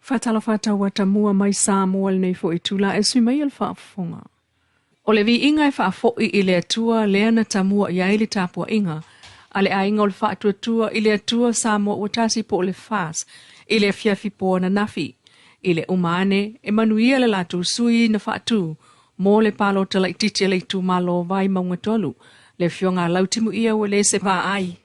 Faatalofa atu ua tamua mai Samoa i lenei foi itula e sui mai le faafofoga. O le viiga e faafoi i le Atua lea na tamua i ai le tapuaiga a le aiga o le Faatuatua i le Atua Samoa ua tasi po o le FAS i le afiafi po ananafi. I le uma ane e manuia le latou sui na faatu mo le palota laitiiti a le itumalo Vaimauga 3, le afioga a Lautimuia Uelese Vaai.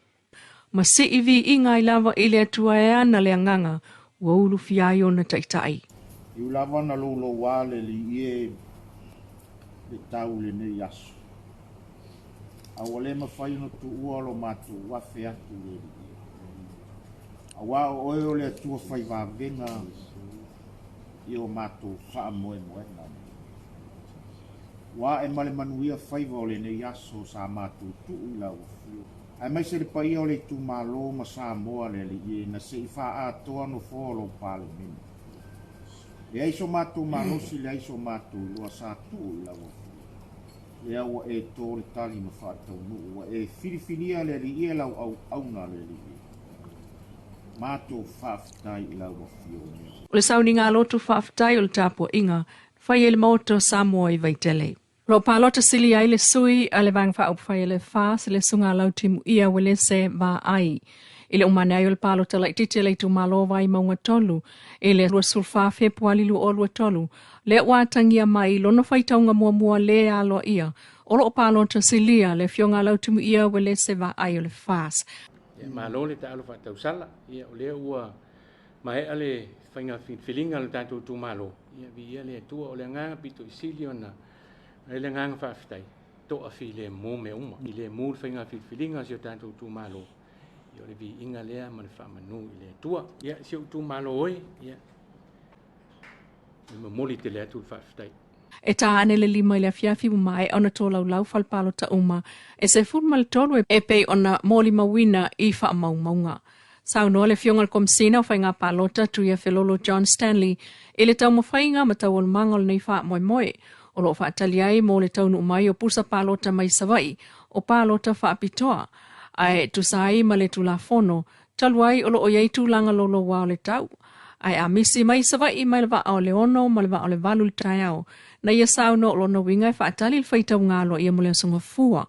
Ma sii viiga ai lava i le Atua e ana le agaga ua ulufia ai ona taitai. Iu lava na louloua le alii e le tau i lenei aso. A ua le mafai ona tuua lo matou afe atu le alii e. Aua o oe o le Atua fai vavega i o matou faamoemoega. Ua ae ma le manuia faiva o lenei aso sa matou tuu i lau afio. Aemaise le paia o le itumalo ma Samoa le alii e na se i faaatoa nofoa o lou Palemene. Leai so matou malosi, leai so matou iloa sa tuu i lau afio. Lea ua e to le tali ma faataunuu, ua e filifilia le alii e lau auauna le alii e. Matou faafetai i lau afioga. O le sauniga lotu faafetai o le tapuaiga fai e le Maota o Samoa i Vaitele. Lo palota sili ai le sui a le Vaega Faaupufai a le FAS le susuga a Lautimuia Uelese Vaai. I le uma ane ai o le palota laitiiti a le itumalo Vaimauga 3 i le 24 Fepuali 2023, lea ua atagia mai lona faitauga muamua le aloaia o loo palota silia le afioga a Lautimuia Uelese Vaai o le FAS. Ia, malo le taalo faatausala. Ia, o lea ua maea le faiga filifiliga a le tatou itumalo. Ia, viia le Atua. O le agaga pito i sili ona ai le agaga faafetai, toa filemu mea uma. Filemu le faiga filifiliga a si o tatou itumalo. Ia, o le viiga lea ma le faamanu i le Atua. Ia, si ou itumalo oe, ia, e momoli tele atu le faafetai. E tā ane le 5 i le afiafi ua maea ona tolaulau fale palota uma e 13 e pei ona molimauina i faamaumauga. Saunoa le afioga i le Komesina o Faiga Palota Tuiafelolo John Stanley i le taumafaiga ma taualumaga o lenei faamoemoe o loo faatali ai mo le taunuu mai o pusa palota mai Savaii o palota faapitoa ae tusa ai ma le Tulafono talu ai o loo i ai tulaga louloua o le tau. Ae a misi mai Savaii mai le vaa o le 6 ma le vaa o le 8 i le taeao, na ia saunoa o lona uiga e faatali le faitauga aloaia mo le aso Gafua.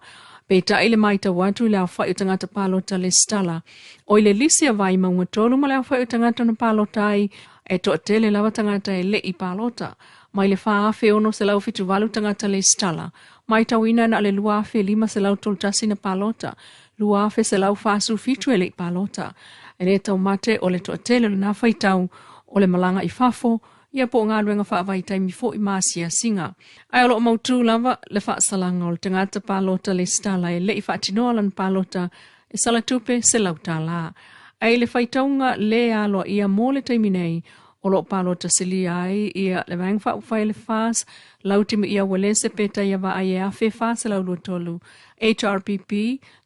Peitai le matau atu i le aofai o tagata palota lesitala, o i le lisi a Vaimauga 3 ma le aofai o tagata na palota ai, e toatele lava tagata e le i palota. Mai le 4,678 tagata lesitala, matauina na o le 2,531 na palota, 2,147 e le i palota. E le taumate o le toatele o lena faitau o le malaga i fafo, ia po o galuega faavaitaimi foi ma asiasiga. Ae o loo mautū lava le faasalaga o le tagata palota lesitala e le i faatinoa lana palota e sala tupe $100. Ae i le faitauga le aloaia mo le taimi nei, o loo palota silia ai ia le Vaega Faaupufai a le FAS, Lautimuia Uelese Petaia Vaai e 1,423, HRPP,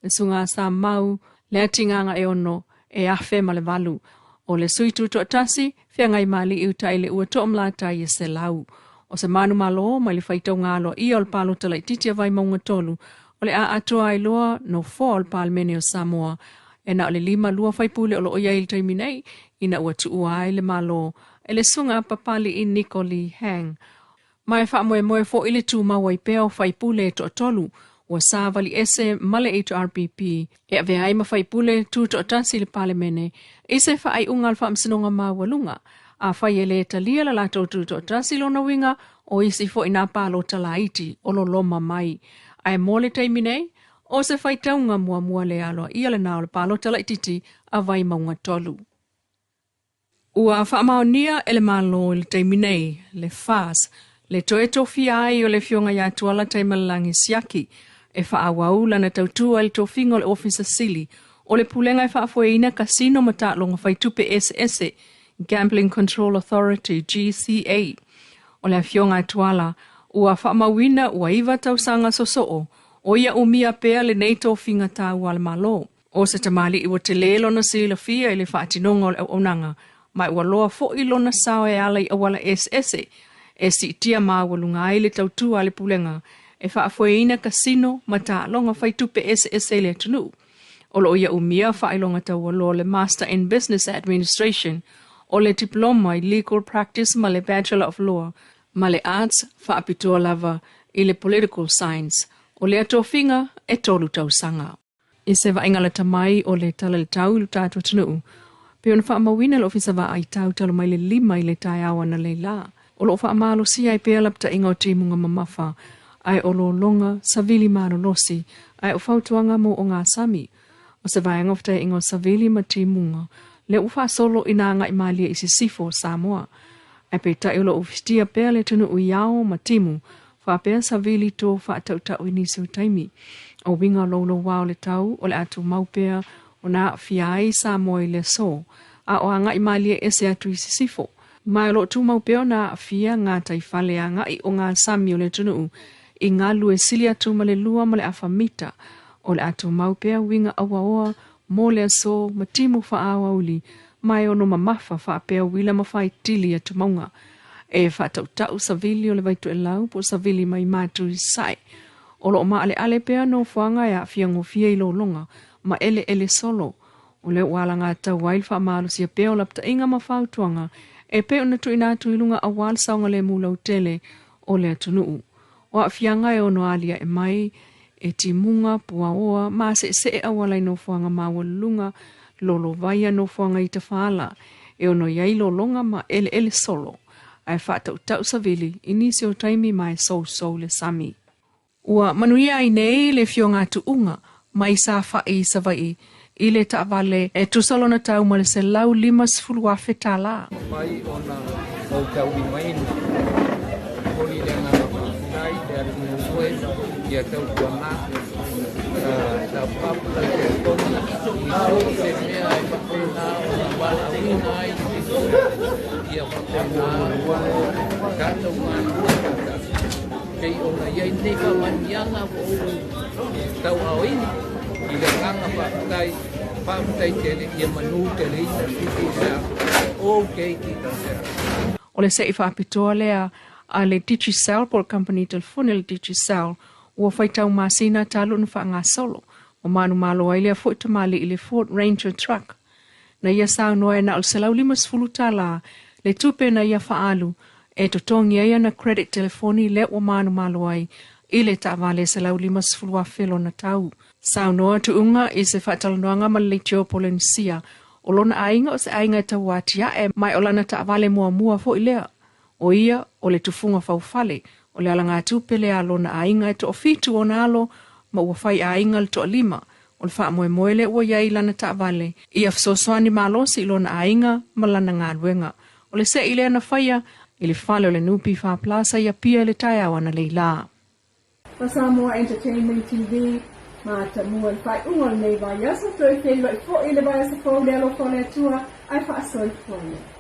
le susuga a Samau, le atigaga e ono, e 1,008. O le sui tutoatasi, feagai ma alii uta i le ua toamalatai e 100. O se manu malo mai le faitauga aloaia o le palota laitiiti a Vaimauga 3, o le a atoa ai loa nofoa o le Palemene o Samoa. E na o le 52 faipule o loo i ai i le taimi nei, ina ua tuua ai le Malo e le susuga a Papali'i Niko Lee Hang. Ma e faamoemoe foi le tumau ai pea o faipule e toatolu ua savali ese ma le HRPP e avea ai ma faipule tutoatasi i le Palemene i se faaiuga a le Faamasinoga Maualuga. Afai e le talia le latou tutoatasi lona uiga o isi foi nā palota laiti o loloma mai. Ae mo le taimi nei, o se faitauga muamua le aloaia lena o le palota laitiiti a Vaimauga 3. Ua faamaonia e le Malo i le taimi nei, le FAS, le toe tofia ai o le afioga ia Tuala Taimalelagi Siaki e faaauau lana tautua i le tofiga o le Ofisa Sili o le Pulega e faafoeina kasino ma taaloga faitupe eseese, Gambling Control Authority, GCA. O le afioga a Tuala, ua faamauina ua 9 tausaga sosoo o ia umia pea lenei tofiga taua a le Malo. O se tamalii ua tele lona silafia i le faatinoga o le auaunaga, ma ua loa foi lona sao e ala i auala eseese e siitia maualuga ai le tautua a le Pulega e faafoeina kasino ma taaloga faitupe eseese i le atunuu. O loo ia umia faailoga taualoa le Master in Business Administration O le Diploma i Legal Practice ma le Bachelor of Law ma le Arts faapitoa lava i le Political Science. O lea tofiga e 3 tausaga. I se vaaiga lata mai o le Tala i le Tau i lo tatou atunuu, pei ona faamauina le Ofisa Vaai Tau talu mai le 5 i le taeao analeila. O lo o faamalosia ai pea lapataiga o timuga mamafa, ae o lologa, savili malolosi, ae o fautuaga mo ogasami. O se vaega o fetaiaiga o savili ma timuga, lea ua faasolo ina agai malie i sisifo o Samoa. Ae peitai o lo o ufitia pea le atunuu i ao ma timu, faapea savili to faatautau i nisi o taimi. O uiga o loulouā o le tau o le a tumau pea ona aafia ai Samoa i le aso, a o agai malie ese atu i sisifo. Ma o lo o tumau pea ona aafia gataifale agai ogasami o le atunuu i galu e sili atu ma le 2.5 mita. O le a tumau pea uiga auaoa mo le aso ma timu faaauauli ma e ono mamafa faapea uila ma faitili atumauga. E faatautau savili o le Vaitoelau po o savili mai matu i sae. O lo o maaleale pea nofoaga e aafia gofie i lologa ma eleele solo. O lea ua alagatau ai le faamalosia pea o lapataiga ma fautuaga e pei ona tuuina atu i luga aua le saogalemu lautele o le atunuu. O aafiaga e ono aliae mai e timuga, puaoa, ma seesee auala i nofoaga maualuluga, lolovaia nofoaga i tafaala, e ono i ai lologa ma eleele solo, ae faatautau savili i nisi o taimi ma e sousou le sami. Ua manuia ai nei le afioga Tuuga mai Safa'i i Savaii i le taavale e tusa lona tau ma le $150,000. Mafai ona ou taulimaina. Momoli le agaga faafetai i le atunuu e ia tautuana sa popular telefoni i so o se mea e faapena ona valaauina ai ia faapena ona tatou galulue faatasi pei ona i ai lenei faamanuiaga ua ou tauaaoina i le agaga faafetai. Faafetai tele ia manu teleina tupu sea o keiki sea. O le se'i faapitoa lea a le Digicel po o le kamupani telefoni a le Digicel ua faitau masina talu ona faagasolo. Ua manumalo ai lea foi tamalii i le Ford Ranger Truck. Na ia saunoa e na o le $150 le tupe na ia faaalu e totogi ai ana credit telefoni lea ua manumalo ai i le taavale $150,000 lona tau. Saunoa Tuuga i se faatalanoaga ma le Leitio Polenisia. O lona aiga o se aiga e tau atiae mai o lana taavale muamua foi lea. O ia o le tufuga faufale, o le alagatupe lea a lona aiga e toafitu ona alo ma ua fai aiga le toalima. O le faamoemoe lea ua i ai i lana taavale, ia fesoasoani malosi i lona aiga ma lana galuega. O le se'i lea na faia i le fale o le NPF Plaza i Apia i le taeao analeila. Ma Samoa Entertainment TV, ma tamua i le faaiuga o lenei vaiaso, toe feiloai foi i le vaiaso fou i le alofa o le Atua, ae faasoifua ia.